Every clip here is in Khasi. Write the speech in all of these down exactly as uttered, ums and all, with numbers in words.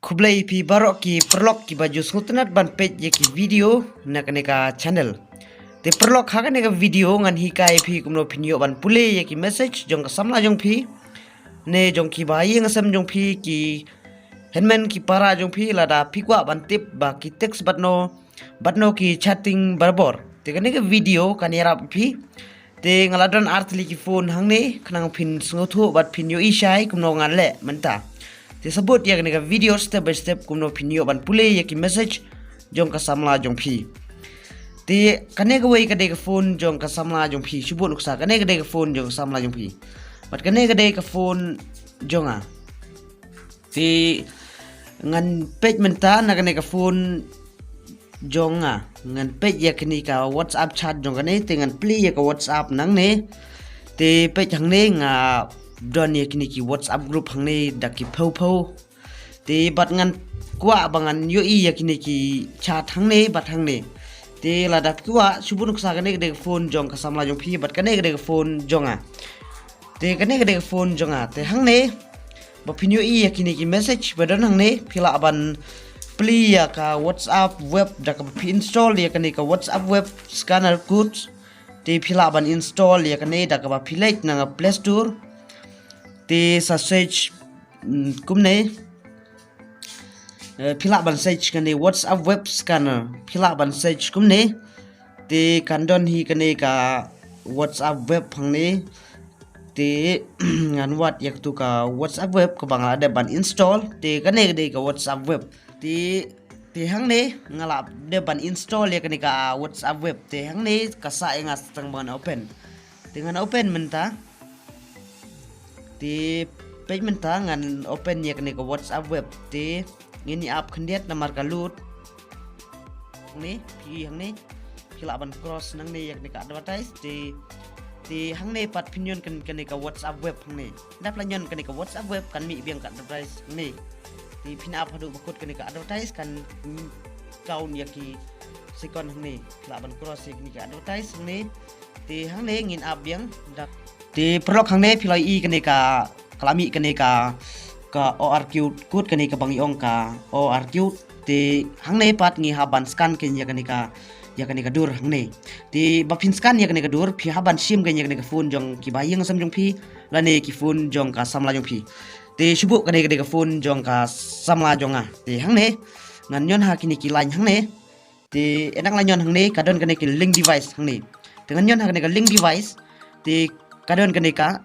Khublei phi baroh ki paralok kiba ju sngewtynnat ban peit ïa ki video na kane ka channel. Te paralok, ha kane ka video ngan hikai phi kumno phin ïoh ban pule ïa ki message jong ka samla jong phi, ne jong kiba ïing sem jong phi, ki hynmen ki para jong phi, lada phi kwah ban tip ba ki text bad no, bad no ki chatting barabor. Te kane ka video kan ïarap phi. Te nga la don artylli ki phone hangne, khnang phin sngewthuh bad phin ïohi shai kumno ngan leh mynta. Te sa bud ïa kane ka video step by step kumno phin ïoh ban pule ïa ki message jong ka samla jong phi. Te kane kawei ka dei ka phone jong ka samla jong phi, shu bud nuksa, kane ka dei ka phone jong ka samla jong phi. Bad kane ka dei ka phone jong nga. Te ngan peit mynta na kane ka phone jong nga. Ngan peit ïa kane ka WhatsApp chat jong kane, te ngan plie ïa ka WhatsApp nangne. Te peit hangne, nga don ïa kine ki WhatsApp group hangne da ki phew phew. Te bad ngan kwah ba ngan ïohi ïa kine ki chat hangne bad hangne. Te lada phi kwah, shu bud nuksa, kane ka dei ka phone jong ka samla jong phi bad kane ka dei ka phone jong nga. Te kane ka dei ka phone jong nga. Te hangne, ba phin ïohi ïa kine ki message ba don hangne, phi lah ban plie ïa ka WhatsApp web da kaba phi install ïa kane ka WhatsApp web scanner code. Te phi lah ban install ïa kane da kaba phi leit na Play Store. Te sa search, mm, kumne. Eh, phi lah ban search kane WhatsApp web scanner. Phi lah ban search kumne. Te kan don hi kane ka WhatsApp web hangne. Te ngan wad ïa katu ka WhatsApp web kaba nga la dep ban install. Te kane ka dei ka WhatsApp web. Te, te hangne nga la dep ban install ïa kane ka WhatsApp web. Te hangne ka sah ïa nga sa tang ba ngan open. Te ngan open mynta. Te peit mynta ngan open ïa kane ka WhatsApp web. Te ngin ïa ap khyndiat namar ka load. Hangne, phi hangne. Phi lah ban cross nangne ïa kane ka advertise. Te, te hangne pat phin ïoh kan kane ka WhatsApp web hangne. Dap la ïoh kane ka WhatsApp web kan mih biang ka advertise hangne. Te phin ap haduh ba kut kane ka advertise kan, mm, count ïa ki second hangne. Phi lah ban cross ïa kane ka advertise hangne. Te hangne ngin ap biang da. Te paralok, hangne phi lah ïohi kane ka, ka la mih kane ka, ka O R Q code, kane kaba ngi ong ka O R Q. Te hangne pat ngi hap ban scan kein ïa kane ka, ïa kane ka dur hangne. Te ba phin scan ïa kane ka dur, phi hap ban shim kein ïa kane ka phone jong kiba ïing sem jong phi, lane ki phone jong ka samla jong phi. Te shu bud, kane ka dei ka phone jong ka samla jong nga. Te hangne ngan ïoh ha kine ki line hangne. Te ynda nga la ïoh hangne, ka don kane ka link device hangne. Te ngan ïoh ha kane ka link device. Te ka don kane ka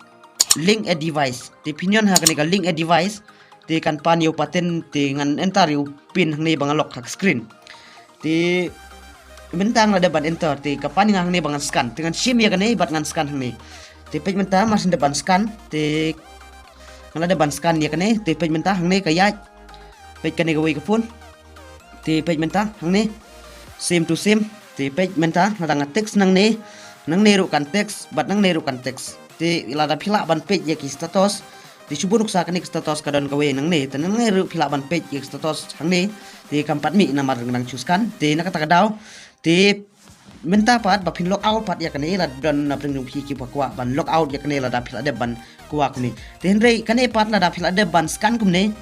link a device. Te phin ïoh ha kane ka link a device. Te kan pan ïa u pattern, te ngan enter ïa u pin hangne ba nga lock ha ka screen. Te mynta nga la dep ban enter, te ka pan ïa nga hangne ba ngan scan. Te ngan shim ïa kane bad ngan scan hangne. Te peit mynta, mar shu dep ban scan, te nga la dep ban scan ïa kane, te peit mynta hangne ka ïaid. Peit kane kawei ka phone. Te peit mynta hangne, same to same. Te peit mynta, lada nga text nangne, nangne ruh kan text, bad nangne ruh kan text. Te lada phi lah ban peit ïa ki status. Te shu bud nuksa, kane ka status ka don kawei nangne. Te nangne ruh phi lah ban peit ïa ki status hangne. Te kam pat mih namar nga dang shu scan. Te na kata ka daw, te mynta pat ba phin log out pat ïa kane, la don na pdeng jong phi kiba kwah ban log out ïa kane lada phi la dep ban kwah kumne. Te hynrei kane pat lada phi la dep ban scan kumne.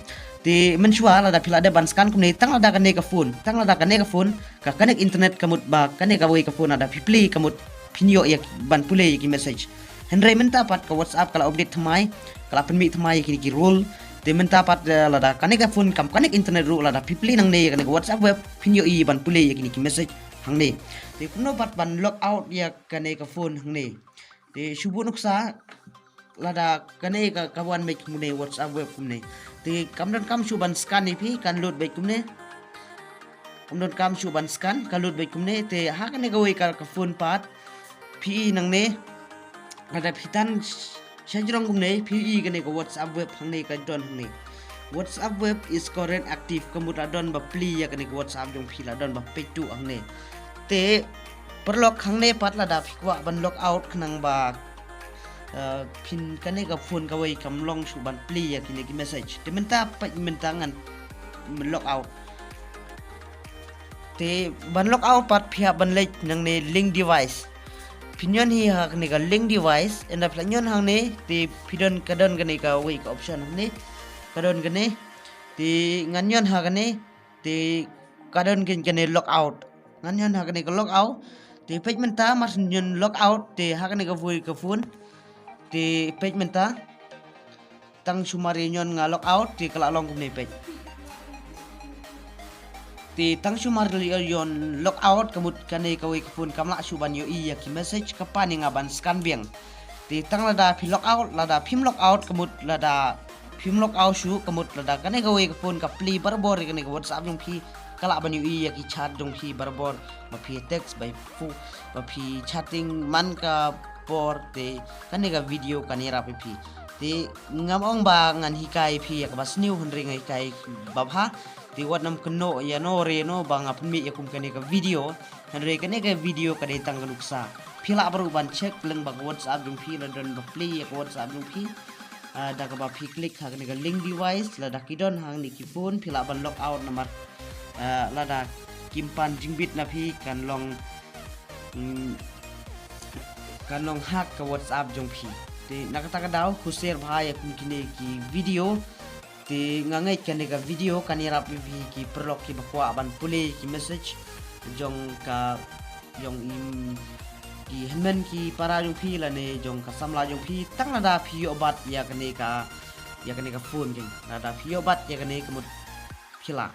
Te mynshuwa lada phi la dep ban scan kumne, tang lada kane ka phone, tang lada kane ka phone ka connect internet, ka mut ba kane kawei ka phone lada phi plie, ka mut phin ïoh ïa ban pule ïa ki message. Hynrei mynta pat ka WhatsApp ka la update thymmai, ka la pynmih thymmai ïa kine ki rule. Te mynta pat, eh, lada kane ka phone kam connect internet ruh, lada phi plie nangne ïa kane ka WhatsApp web, phin ïohi ban pule ïa kine ki message hangne. Te kumno pat ban log out ïa kane ka phone hangne. Te shu bud nuksa, lada kane ka, ka wan beit kumne, WhatsApp web kumne. Te kam donkam shuh ban scan ïa phi, kan load beit kumne. Kam donkam shuh ban scan, ka load beit kumne. Te ha kane kawei ka, ka phone pat, phi i nangne, lada phi tan shajrong kumne, phi i kane ka WhatsApp web hangne ka don hangne. WhatsApp web is current active, ka mut la don ba plie ïa kane ka WhatsApp jong phi, la don ba peit tu hangne. Te paralok, hangne pat lada phi kwah ban log out khnang ba, eh, phin, kane ka phone kawei kam long shuh ban plie ïa kine ki message. Te mynta pat, mynta ngan log out. Te ban log out pat phi hap ban leit nangne link device. Phin ïoh hi ha kane ka link device, ynda phi la ïoh hangne, te phi don, ka don kane kawei ka option hangne. Ka don kane, Te ngan ñion ha kane, te ka don kane ka logout. Ngan ñion ha kane ka logout. Te peit mynta mar shu ñion logout, te ha kane kawei ka phone. Te peit mynta. Tang shu mar ïa ñion nga logout, te ka la long kumne peit. Te tang shu mar ïa ñion logout ka mut kane kawei ka phone kam lah shuh ban ïohi ïa ki message, ka pan ïa nga ban scan biang. Te tang lada phi logout, lada phim logout ka mut, lada phim logout shuh ka mut, lada kane kawei ka phone ka plie barabor ïa kane ka WhatsApp jong phi, ka lah ban ïohi ïa ki chat jong phi barabor, ba phi text, ba phi pho-, ba phi chatting man ka por, te kane ka video kan ïarap ïa phi. Te ngam ong ba ngan hikai phi ïa kaba sniew, hynrei nga hikai babha. Te wat nym kynnoh ïano re no ba nga pynmih ïa kum kane ka video. Hynrei kane ka video ka dei tang ka nuksa. Phi lah baroh ban check lyngba ka WhatsApp jong phi, lada don ba plie ïa ka WhatsApp jong phi. Ah, da kaba phi click ha kane ka link device, lada ki don hangne ki phone, phi lah ban logout namar, ah, lada kim pan jingbit na phi kan long, mm, kan long hack ka WhatsApp jong phi. Te na kata ka daw, khuslai bha ïa kum kine ki video. Te nga ngeit kane ka video kan ïarap ïa phi ki paralok kiba kwah ban pule ki message jong ka, jong i, ki hynmen ki para jong phi lane jong ka samla jong phi, tang lada phi ïoh bat ïa kane ka, ïa kane ka phone keiñ. Lada phi ïoh bat ïa kane ka mut phi lah.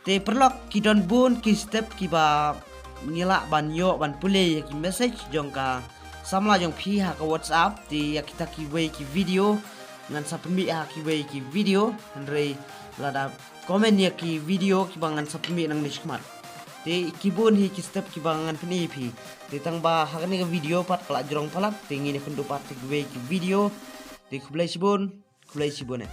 Te paralok, ki don bun ki step kiba ngi lah ban ïoh ban pule ïa ki message jong ka samla jong phi ha ka WhatsApp. Te ïa kita kiwei ki video ngan sa pynmih ha kiwei ki video, hynrei lada comment ïa ki video kiba ngan sa pynmih nangne shakhmat. Te ki bun hi ki step kiba ngan pyni ïa phi. Te tang ba ha kane ka video pat ka la jrong palat, te ngin ïakynduh pat ha kiwei ki video. Te khublei shibun, khublei shibun eh.